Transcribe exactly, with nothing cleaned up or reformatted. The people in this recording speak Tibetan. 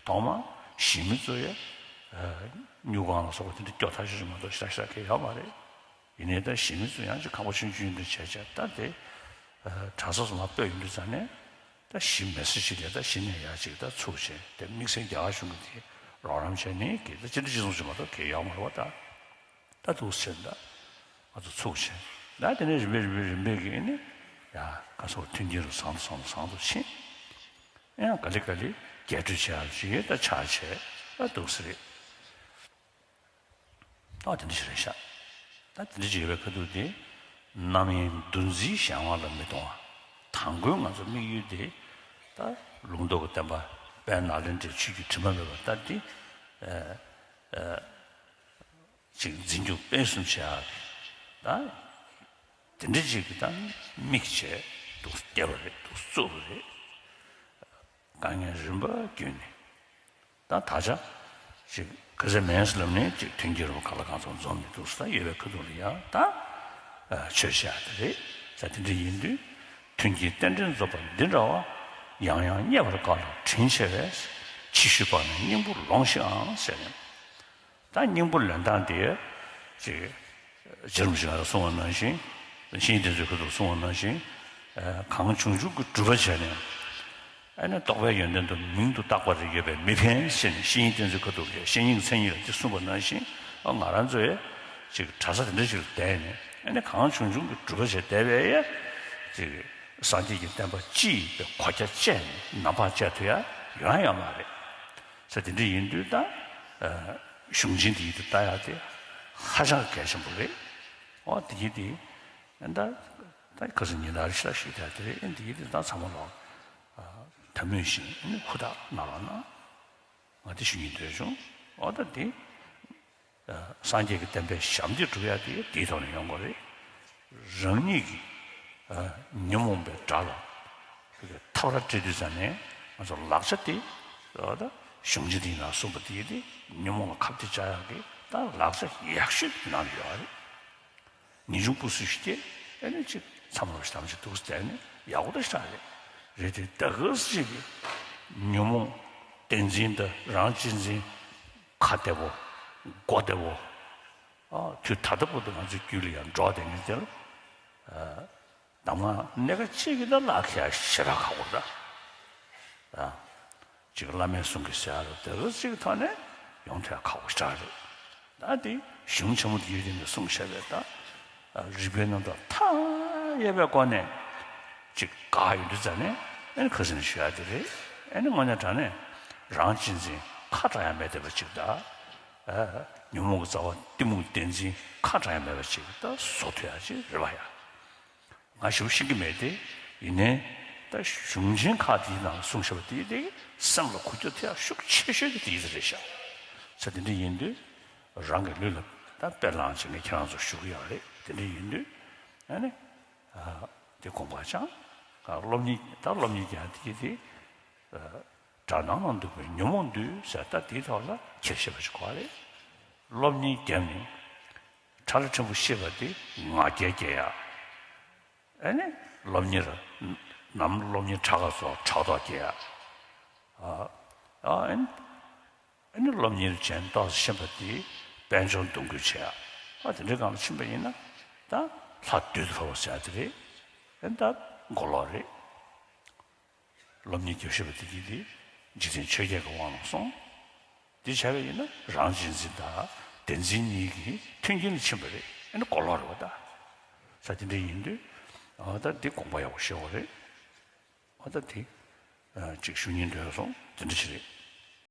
ཐོག་མ་གཞིས་མི་ཚོ་ཡ་ཨ་སྨྱུག་ཁང་ལ་སོགས་པ་དེ་འདྲ་སྐྱོ་ཐག་ཆོད་ཅིག་མ་གཏོགས་ཞེ་དྲག་ཞེ་དྲག་གང་ཡོད་མ་རེད། ཡིན་ནའི་ད་གཞིས་མི་ཚོ་ཡང་ཅིག་ཁང་པ་ཆུང་ཆུང་འདི་བྱས་བྱས་ད་དེ་ཨ་གྲྭ་ས་སོགས་མར་སྤོས་ཡོང་དུས་ཙང་ནས་ད་གཞིས་མི་སེར་ཞིག་ལས་ད་གཞི་ནས་ཡར་ཅིག་ད་ཚུགས་བྱས་དེ་དམིགས་བསལ་རྒྱ་གར་གཞུང་གི་དེ་རོགས་རམ་བྱས་ནས་གི་ད་སྤྱི་འཐུས་སྤྱི་ཚོགས་ཅིག་མ་གཏོགས་གང་ཡོད་མ་རེད་བ། ད་ད་འདུག་སེ་བྱས་ད་ང་ཚོ་ཚུགས་བྱས་ད་དེ་ནས་རིམ་པས་རིམ་པས་རིམ་པས་གི་ཨ་ནི་ཡ་ག་སོགས་མཐུན་རྐྱེན་རུ་བཟང་དུ་བཟང་དུ་བཟང་དུ་ཕྱིན། ཡང་ག་ལེ་ག་ལེ་རྒྱས་སྤྲོས་བྱེད་ཡག་ཅིག་ད་ཆགས་བྱས་ད་འདུག་སེ་རེད། ད་དེ་འདྲ་ཞིག་རེད་ཤག་ད་དེ་འདྲ་ཞིག་ཡོད་པའི་ཁ་ཐུག་དེ་རྣམ་གཡེང་འདུ་འཛིའི་གཞན་དབང་ལ་མི་གཏོང་བ། དང་པོའི་ང་ཚོ་དམིགས་ཡུལ་དེ་ད་ལུང་རྟོགས་ཀྱི་བསྟན་པ་དཔལ་ནཱ་ལེནྡྲའི་ཆོས་བརྒྱུད་དྲི་མ་མེད་པ་ལྟར་དེ་ཨ་ཨ་ཅིག་འཛིན་སྐྱོང་སྤེལ་གསུམ་བྱེད་ཡག་གི་ད་དེ་འདྲ་ཅིག་གི་ད་དམིགས་བྱས་འདུག་བསྐྱལ་བ་རེད། འདུག་བཙུགས་པ་རེད། དཀའ་ངལ་རིམ་པ་བརྒྱུད་ནས། ད་ད་ཆ་ཅིག་ག་ཚད་མིན་ཟེར་ལབ་ནས་ཅིག་མཐུན་རྐྱེན་རུ་ག་ལ་གང་འཚམ་འཛོམས་ནས་འདུག་ཟེར་ད་ཡོད་པའི་ཁ་ཐུག་ལ་ཡང་ད་ཆོས་བཤད་ཡག་དེ་རེད་ཟེར། དེ་འདྲ་ཡིན་དུས་མཐུན་རྐྱེན་རྟེན་འབྲེལ་རྫོགས་པ་འདི་འདྲ་བ། ཡང་ཡང་རྙེད་པར་དཀའ་ལ་དྲིན་ཆེ་བས། ཕྱི་བཤོལ་པ་ནི་སྙིང་པོ་ལོངས་ཤིག་ཨང་ཟེར་ནས། ད་སྙིང་པོ་ལེན་སྟངས་དེ་ཅིག་རྗེ་རིན་པོ་ཆེ་ལ་གསུངས་པ་ནང་བཞིན། བཤེས་གཉེན་བསྟེན་ཚུལ་ཁ་ཐུག་གསུངས་པ་ནང་བཞིན། ཨ་གང་བྱུང་བྱུང་གི་སྒྲུབ་པ་བྱས་ནས། ཨ་ནི་རྟོགས་པའི་ཡོན་ཏན་དུ་མིང་དུ་བཏགས་པ་རེ་ཡོད་པས་མི་ཕན་ཟེར་ནས་བཤེས་གཉེན་བསྟེན་ཚུལ་ཁ་ཐུག་གི་བཤེས་གཉེན་གྱི་མཚན་ཉིད་ལ་དེ་གསུངས་པ་ནང་བཞིན། ཨ་ང་རང་ཚོ་ཡང་ཅིག་གྲྭ་ས་དེ་འདྲ་ཞིག་ལ་བསྡད་ནས་ཨ་ནི་གང་བྱུང་བྱུང་གི་སྒྲུབ་པ་བྱས་བསྡད་པས་ཡང་ཅིག་སངས་རྒྱས་ཀྱི་བསྟན་པ་སྤྱི་ཡི་གོ་རྒྱ་བཅད་ནས་ནམ་འཕང་བཅད་ཐུབ་ཡ་ཡོང་ཡ་ཡོད་མ་རེད་ཟེར། དེ་འདྲ་ཡིན་དུས་ད་གཞུང་ཆེན་དེ་ཡིད་དུ་ལྟ་ཡ་དེ་ཧ་ཅང་གལ་ཆེན་པོ་རེད། ཨོ་དེ་ཡིན་དེ་ད་ད་ཁ་སང་ཉིན་ལྟར་ཞིག་ལ་ཞུས་ད་དེ་རེད། ཨེ་འདི་ཡིན་དེ་ད་ཚང་མ་ལོག་ད་མོས་ཤིང་ཧུར་ཐག་གནང་རོགས་གནང་། ང་དེ་ཞུ་སྙིང་འདོད་བྱུང་། ཨོ་ད་དེ་སངས་རྒྱས་ཀྱི་བསྟན་པའི་ཞབས་འདེགས་སྒྲུབ་ཡ་དེ་དེའི་ཐོག་ནས་ཡོང་དགོས་རེད། རང་ཉིད་ཀྱི་ཉོན་མོངས་པའི་དགྲ་ལ་ཐབས་ར་སྤྲད་དུས་ཙ་ནས་ང་ཚོ་ལག་ཆ་དེ་ད་གཞུང་ཆེན་དེ་ཡིན་ན་གསུངས་པ་དེ་དེ་ཉོན་མོངས་ལ་ཁ་གཏད་བཅག་ཡག་གི་ད་ལག་ཆ་ཡག་ཤོས་དེ་ནང་ལ་ཡོད་རེད། ངེས་འབྱུང་སྤུ་སུ་ཞིག་སྐྱེས། ཨ་ནི་ཅིག་མཚམས་རོགས་ཞིག་དམ་ཞིག་འདུག་བསྡད་ནས་ཡག་པོ་ད་ཞིག་རེད། རེད་དེ་ད་ག་ཟེ་ཅིག་གི་ཉོན་མོངས་བདེན་འཛིན་དང་རང་གཅེས་འཛིན་ཁ་བདེ་པོ་མགོ་བདེ་པོ། ཨ་དུས་ད་ལྟ་བར་དུ་ང་ཚོའི་རྒྱུད་ལ་ཡང་འགྲོ་བསྡད་མཁན་དེ་ལ་གདམས་ངག་སྣ་ཁ་གཅིག་གིས་ད་བརླག་ཁྱེར་ཞེ་དྲག་ཁག་པོ་རེད་ད། ཨ། ཅིག་བླ་མའི་གསུང་གི་ཟེར་ཡ་ལ་དེ་ག་ཅིག་ཐོག་ནས་ཡོང་ཐལ་ཁག་པོ་ཞེ་དྲག་རེད། ད་དེ་གཞུང་ཆེན་མོ་དེ་ཡོད་དེ་ནས་གསུངས་བཞག་པའི་ད་རིགས་པའི་རྣམ་གྲངས་མཐའ་ཡས་པའི་སྒོ་ནས་ཅིག་བཀག་ཡོང་དུས་ཙ་ནས་ཨ་ནི་ཁ་སང་ནས་ཞུ་ཡ་དེ་རེད། ཨ་ནི་དངོས་གནས་དྲང་གནས་རང་གཅེས་འཛིན་ཁ་གྲག་ཡ་མེད་བསྡད་པ་ཅིག་དང་། ཨ་ཉོན་མོངས་ཀྱི་རྩ་བ་གཏི་མུག་བདེན་འཛིན་ཁ་གྲག་ཡ་མེད་པ་ཅིག་ད་བཟོ་ཐུབ་ཡ་ཅིག་རེད་པ་ཡ། ང་ཞེ་པོ་ཤེས་ཀྱི་མེད་དེ། ཡིན་ནའི་ད་གཞུང་ཆེན་ཁག་དེའི་ནང་གསུངས་བཞག་པ་དེ་དེ་སེམས་ལ་གོ་རྒྱུ་དེ་ཡང་ཤུགས་ཆེ་ཤོས་དེ་དེ་རེད་ཤག་ཚེ་དེ་འདྲ་ཡིན་དུས་རང་གི་ལུས་ལ་ད་དཔེ་བླངས་བྱས་ནས་ཁྱེད་རང་ཚོ་ཞུ་གི་ཡོད་རེད། དེ་འདྲ་ཡིན་དུས་ཨ་ནི་ཨ་དེ་དགོངས་པ་བཅངས། ཨ་སློབ་གཉེར་ད་སློབ་གཉེར་རྒྱག་དེ་དེ་ཨ་དགྲ་ནང་ན་འདུག་པའི་ཉོན་མོངས་འདུལ་ཟེར་ད་དེའི་ཐོག་ལ་ཁྱེར་ཤེས་པ་ཞིག་དགོས་རེད། སློབ་གཉེར་རྒྱབ་ནས་ཁྲ་ལ་ཕྲན་བུ་ཤེས་པ་དེ་ང་རྒྱལ་སྐྱེ་ཡ། ཨ་ནི་སློབ་གཉེར་ནམ་སློབ་གཉེར་ཕྲ་ག་ཚོ་ཕྲག་དོག་སྐྱེ་ཡ། ཨ་ཨ་ཨ་ནི་ཨ་ནི་སློབ་གཉེར་གཞན་ཏོག་ཙམ་ཤེས་པ་དེ་དཔལ་འབྱོར་འདུ་འགོད་བྱེད་ཡ། ཨ་དེ་འདྲའི་སྒང་ལ་ཕྱིན་པ་ཡིན་ན་ད་ལྷ་བདུད་དུ་འཕོ་བ་ཟེར་ཡ་དེ་རེད། ཨ་ནི་ད་མགོ་ལོག་རེད། སློབ་གཉེར་རྒྱབ་ཤེས་པ་དེ་གྱིས་དེ་འཇིག་རྟེན་ཆོས་བརྒྱད་ཀྱི་དབང་ལ་སོང་། དེ་བྱས་པ་ཡིན་ན་རང་གཅེས་འཛིན་དང་བདེན་འཛིན་གཉིས་ཀྱི་མཐུན་རྐྱེན་ལ་ཕྱིན་པ་རེད། ཨ་ནི་མགོ་ལོག་རེད་པ་ད། ས་དེ་འདྲ་ཡིན་དུས་ཨ་ད་འདི་དགོངས་པ་ཡག་པོ་བཞེས་དགོས་རེད། ཨ་ད་དེ་ཨ་ཅིག་ཞུ་སྙིང་འདོད་སོང་། དེ་འདྲ་ཞིག་རེད།